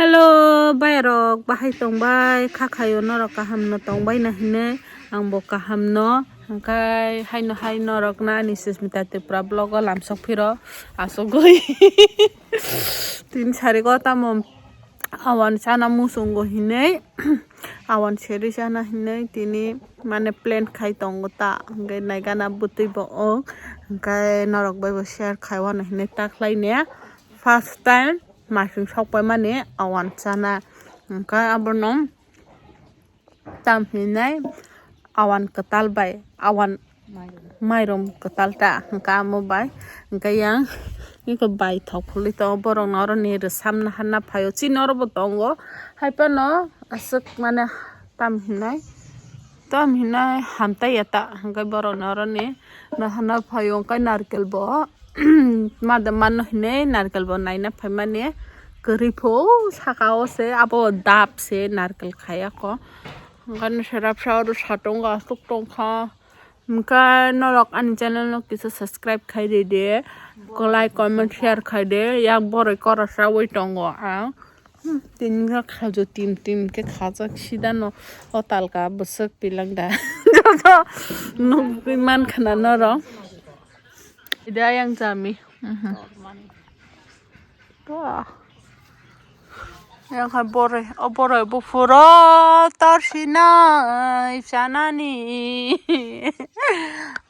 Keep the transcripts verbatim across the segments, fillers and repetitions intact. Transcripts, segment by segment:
Hello, bayarok, bahai tongbai, kha khayo norok kaham no tongbai na hinwi, ang bo kaham no, hwnkhe haino hai norok na ani Susmita Tripura vlog o lamsok phiro, asugwi. Tin sari go tamo awan sana musungo hinwi, awan seri sana hinwi, tini mane plan khai tongo ta, hwnkhe naigana bwtwi bo wng, hwnkhe norok bai bo share khai wano hinwi ta khlai ne. First time masing sok pai mani awan sana, hwnkhe abono tam hinai awan kwtal bai, awan mairum kwtal ta, hwnkhe amo bai, hwnkhe yang iko bai thok phulwi tongo, borok no oro ni rwsam naharna phaio, chini oro bo tongo, hai phano aswk mane tam hinai, tam hinai hamtai ya ta, hwnkhe borok no oro ni naharna phaio, hwnkhe narkel bo. Mada mano hinwi narkel bo naina phaimani kwrwi pho saka o se abo dap se narkel khaya kho. Hwnkhe no serap sa oro satung aswk tongkha. Hwnkhe norok ani channel no kisa subscribe khai ridi, like, comment, share khai di. Yak boroi koro sawi tongo ang. Hmm, tini khe khajo tim tim khe khajak sida no o talka bwswk pilang da. Joto nugwi man khana norok. Ida yang jami. Mhm. Wah. Yang khai boroi, o boroi buphuro tor sinai chanani.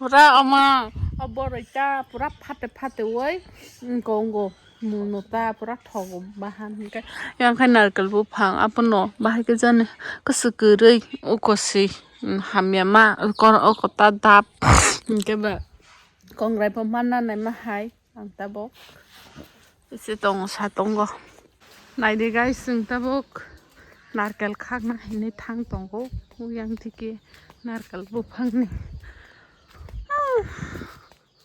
Pura ama, o boroi ta pura phate phate woi, wngko wngko. Muno ta pura thogo bahan hwnkhe. Yang khai narkel buphang abono bahai khe jani kwswk kwrwi ukosi, mm, hamya ma kor-, o kota dap hwnkhe ba kongrai bo manna naima hai ang tabok ese tongo sa tongo. Naidi guys, chwng tabok narkel khakna hinwi thang tongo yang thiki narkel buphangni.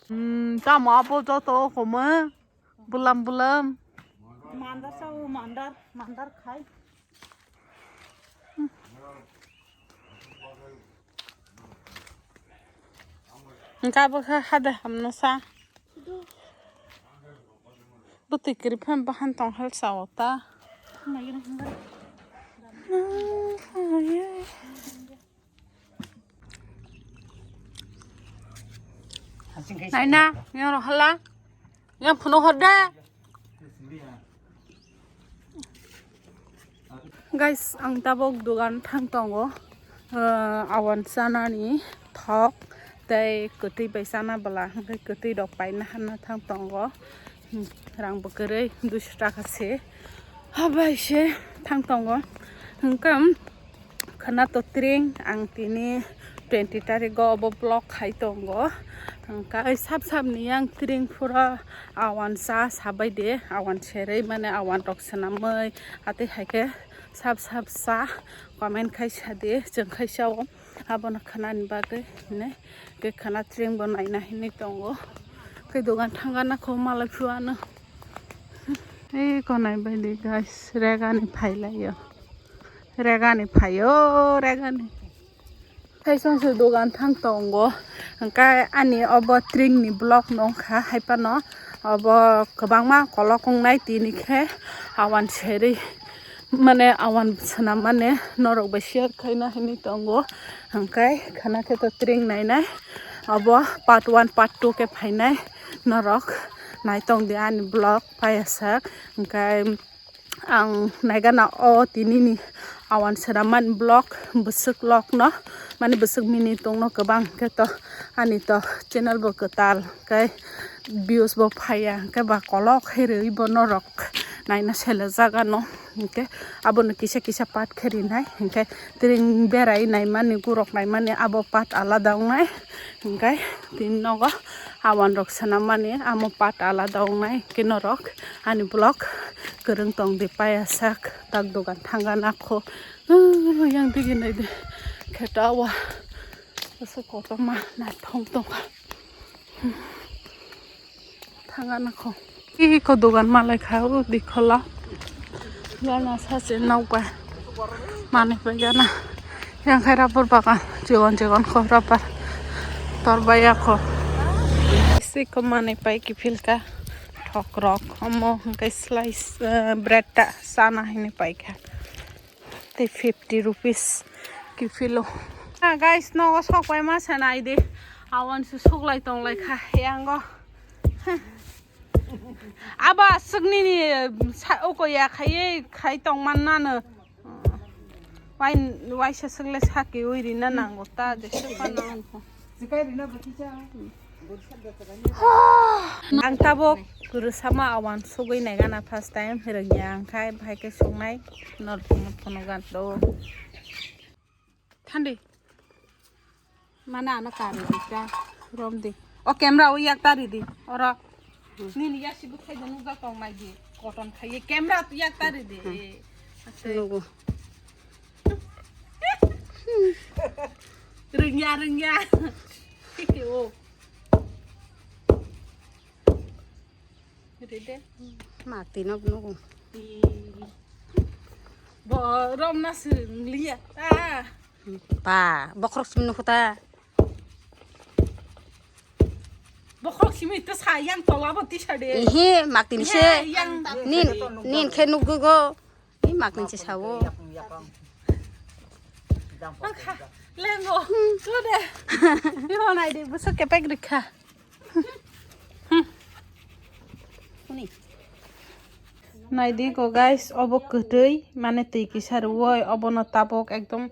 Hmm, tamo abo joto o komo. Bulam bulam. Mandar sa o mandar, mandar khai. Engka bo kha hade hamno sa. Bwtwi kwrwi phan bahan tong hal sa o ta. Naina, yang rohala, yang phunu horde. Guys, ang tabok dogan thang tongo, eh, awan chanani thok tei kwtwi bai chana bwla, hwnkhe kwtwi rok paina hanna thang tongo. Hmm, rang bo kwrwi, duiso taka se. Habai se thang tongo. Hwnkhe, khwna to tring ang tini twenty tarigo obo vlog khai tongo. Hwnkhe sap sap ni yang tring phura awan cha sabai de, awan serei mane awan rok swnamwi atwi hai khe sap sap cha comment khai sa de, chwng khai sa o. Abono khwnani bagwi hinwi khe khwna tring bo naina hinwi tongo. Khe dogan thangana kho malai phuano. Ei konai bai di guys, regani phailaio. Regani phaio, regani. Thaisong se dogan thang tongo. Hwnkhe ani obo tring ni vlog no wngkha hai phano obo kwbangma kolok wngnai tini khe awan serwi. Mane awan swnam mane norok bai share khaina hinwi tongo, hwnkhe khwna khe to tring nainai abo part one, part two khe phainai norok naitong di ani vlog paiyasak, hwnkhe ang naigana o tinini awan swnam mani vlog bwswk log no mane bwswk mini tongno kwbang khe to ani to channel bo kwtal khe views bo phaiya hwnkhe ba kolok khe rwi bo norok naina sele jaga no. Hwnkhe abono kisa kisa part khe rinai, hwnkhe tring berai naimani, gurok naimani abo part alada wngnai, hwnkhe tini nogo awan rok swnam mani amo part alada wngnai, hwnkhe norok ani vlog kwrwng tong di paiya sak tak dogan thangana kho. Yang digi nai de kheto awa kotorma naithok tongkha. Thangana kho. Iko dogan malai kha o dikhola. Gana sachi nokbar. Manwi pai gana. Yang khai rubber bagan. Chigon chigon kho rubber. Tor baiya kho. Siko manwi pai kiphilka. Kokrok, omo hwnkhe slice, eh, bread ta chana hinwi paikha. Tei fifty rupees kiphilo. Ah, guys, nogo sok pai ma sana ide. Awan su suklai tonglai kha yango. Abo aswk nini sa uko ya khaiye khai tong man nano. Wai, waisa swkle saki ui rina nango ta, jesa phano wngkha. Ang tabuk rwsama awan sugui naigana first time, rwngya ang khai, bahai khe sungnai, nor phunuk phunuk gan do. Thandi. Mana ano kari di ka. Rom di. O camera o yak tari di. Oro. Nini yasi bukhai do nukjak tong nai di. Koton khai ye camera tu yak tari di. Asai. Nugo. Rwngya, rwngya. Thank you. Rede. Mak tino nugo. Bo rom na swngliya. Ah. Pa, bokhorok simi nukho ta. Bokhorok simi to sa yang tola bo tisa de. Ehe, mak tini se. Yang. Nin, nin khe nukgo go. Ni mak nin se sawo. Angkha, lengo. Tuh de. Ni ho nai de, besok kepek rikha. Huni. Naidi ko guys, obo kwtwi, mane twi kisa rwoi, obono tabuk ekdom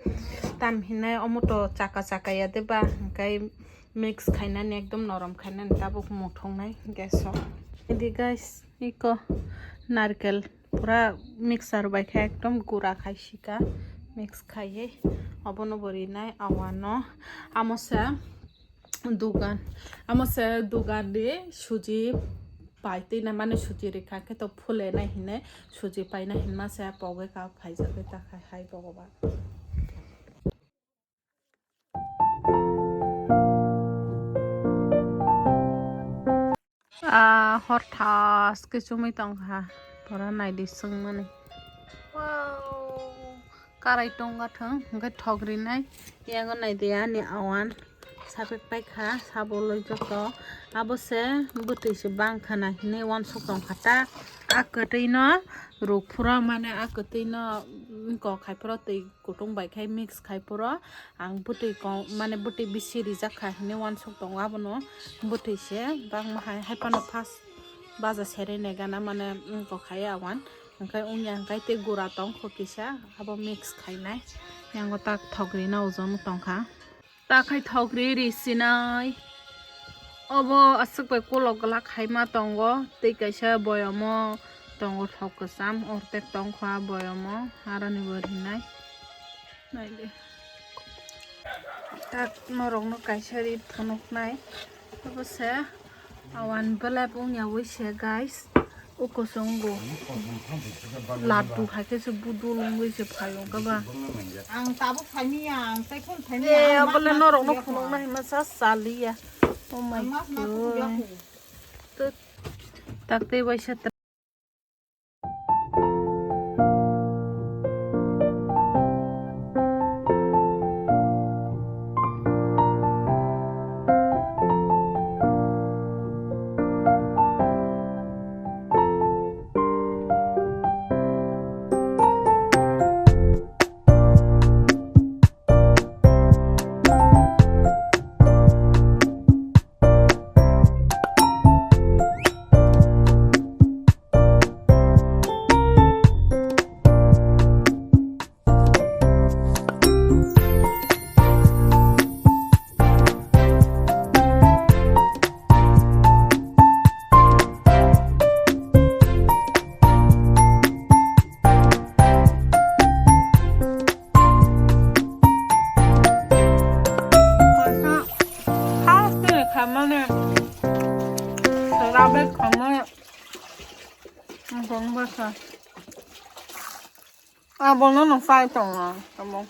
tam hinai, omo to chaka chaka ya de ba, hwnkhe mix khainani ekdom norom khainani tabuk muthungnai gas o. Naidi guys, iko narkel pura mixer bai khe ekdom gura khai sika, mix khaiwi obono bo rinai awano. Amo se dugan, amo se dugan ni suji pai twi na mani suji rikha khe to phule nai hinwi suji paina hinma se pogwi ka phaijagwi ta khai hai Bhogoban. Ah, hor thas khe chumui tongkha, pora naidi swngmani. Wow, karai tongga thwng, hwnkhe thok rinai. Yango naidi ani awan sapik paikha, sabo loi joto. Abo se bwtwi se bangkha na hinwi uansuk tongkha ta. A kwtwi no ruk phuru mane a kwtwi no, mm, kok khai phuru twi kutung bai khai mix khai phuru ang bwtwi kong, mane bwtwi bisi rijak kha hinwi uansuk tongo abono. Bwtwi se bangma hai, hai phano first baja sere nai gana mane, mm, kok khai awan. Hwnkhe wngya hwnkhe tei gura tongkho kisa, abo mix khainai. Yango tak thok rina ojon tongkha. Ta khai thok ri ri sinai. Obo aswk bai kolok glak khaima tongo. Tei kaisa boyomo tongo thok kwcham. Ortek tongkha boyomo. Aroni bo rinai. Naidi. Tak norokno kaisa ri phunuknai. Obo se awan belep wngya wi se, guys. O kosongo laddu hai khe se budul wngwi se phaio khe ba. Ang tabuk phaimiya, ang tei khun phaimiya. Eh, ang abole mas norokno phunukna hima sa saliya. Oh my God. Tak tei waisa. Haste khamane, rabe khamane, bongba kha. Abono no fry tongo, abo.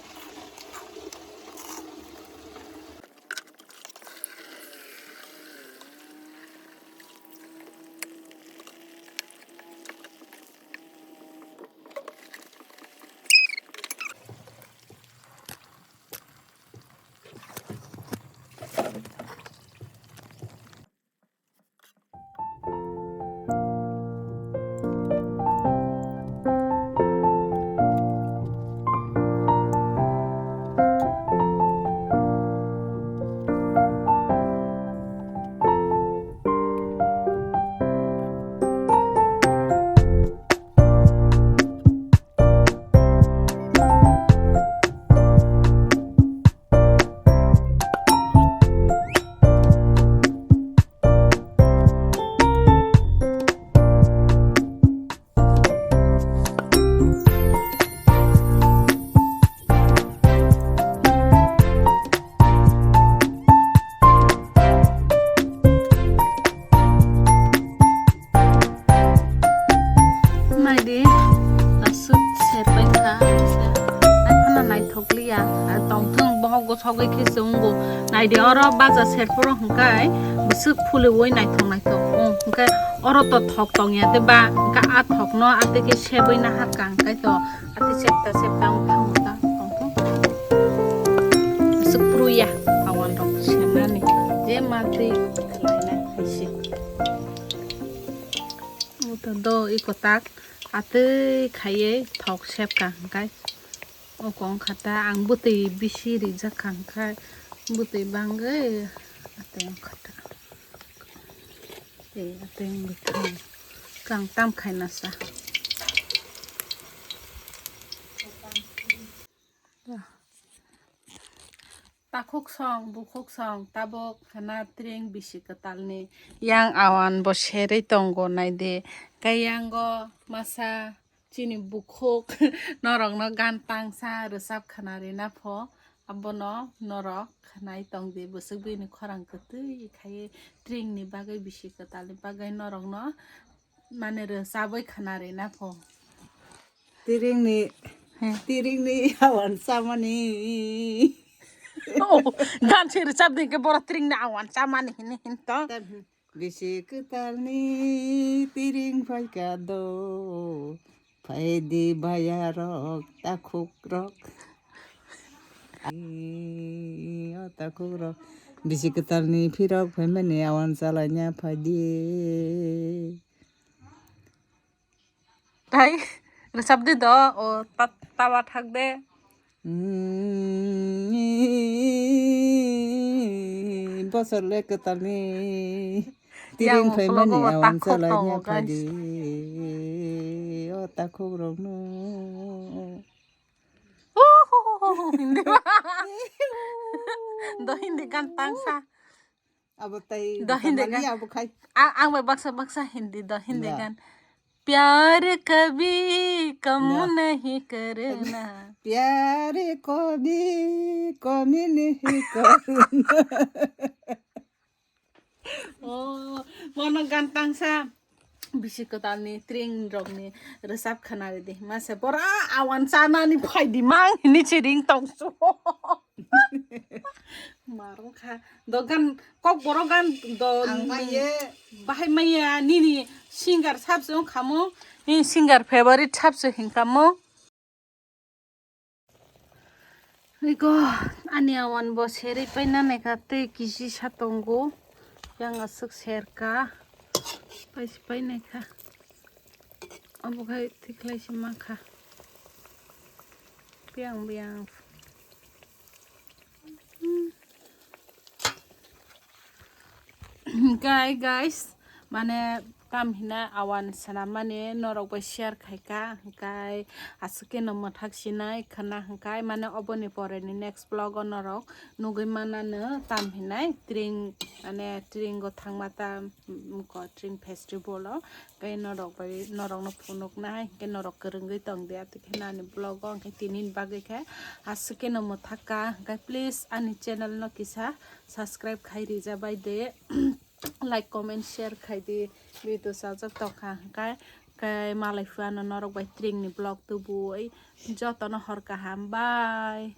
Tongthwng bohok go sogwi khe se wngo. Naidi oro baja serphuru hwnkhe bwswk phuliwi naithok naithok wng. Hwnkhe oro to thok tongya de ba, hwnkhe a thokno atwi khe sebwi naharkha hwnkhe to atwi septa septa wng thango ta tongthwng. Bwswk pruya awan rok semnani je matwi khlainai hai se. Ito do iko tak atwi khaiwi thok sepkha hwnkhe. Oko wngkha ta, ang bwtwi bisi rijak kha hwnkhe bwtwi bangwi atwi wngkha ta. Tei atwi wngwi thang kang tam khaina sa. Takhuk song, bukhuk song, tabuk khana tring bisi kwtalni yang awan bo serwi tongo naidi. Khe yango masa chini bukhuk norokno gan tangsa rwchap khna rina pho, abono norok khnai tongdi bwswk bini khorang kwtwi khai tringni bagwi bisi kwtalni bagwi norokno mane rwchabwi khna rina pho. Tiringni, He. Tiringni awan chamani. Oh, gan se rwchap di ke boro tringni awan chamani hini hin to. Bisi kwtalni tiring phaikha do, phaidi bayarok takhukrok. O takhukrok, bisi kwtalni phirok phaimani awan chalaina phaidi. Tai rwchap di do, o ta-, tawa thak de. Bosor le kwtalni tiring phaimani awan chalaina phaidi. O takhukrokno. Uhuhuhu, Hindi ba? Do Hindi gan tangsa. Abo tai Do Hindi gan. Abo khai. A-, ang bai baksa baksa Hindi do Hindi gan. Pyar kabhi kam nahi karna. Pyar kabhi kam nahi karna. Oh, bono gan tangsa bisi kwtalni tring rokni rwchap khna ridi. Mase bora awan chanani phaidi mang hini chiring tongsu. Marung kha. Do gan kok boro gan do ang maiye. Bahai maya nini singer sabse wng khamo. Nini singer favorite sabse hin khamo. Iko ani awan bo seri paina naikha tei kisi sa tongo. Yang aswk serka. Paisi painaikha. Abo khai tikhlai si mankha. Biyang biyang. Hwnkhe guys, mane tam hinai awan swnam mani norok bai share khaikha, hwnkhe aswk khe no mwthak sinai khwna hwnkhe mane oboni pore ni next vlog o norok nugwi manano tam hinai tring mane tring o thangma tam ko tring festival o. Khe norok bai norokno phunuknai, hwnkhe norok kwrwngwi tongdi, atwkhe nani vlog o hwnkhe tinini bagwi khe aswk khe no mwthakka, hwnkhe please ani channel no kisa subscribe khai rijabai de, like, comment, share khai di, video chajak tongkha hwnkhe, khe malai phano norok bai tringni vlog tubui jotono hor kaham, bye.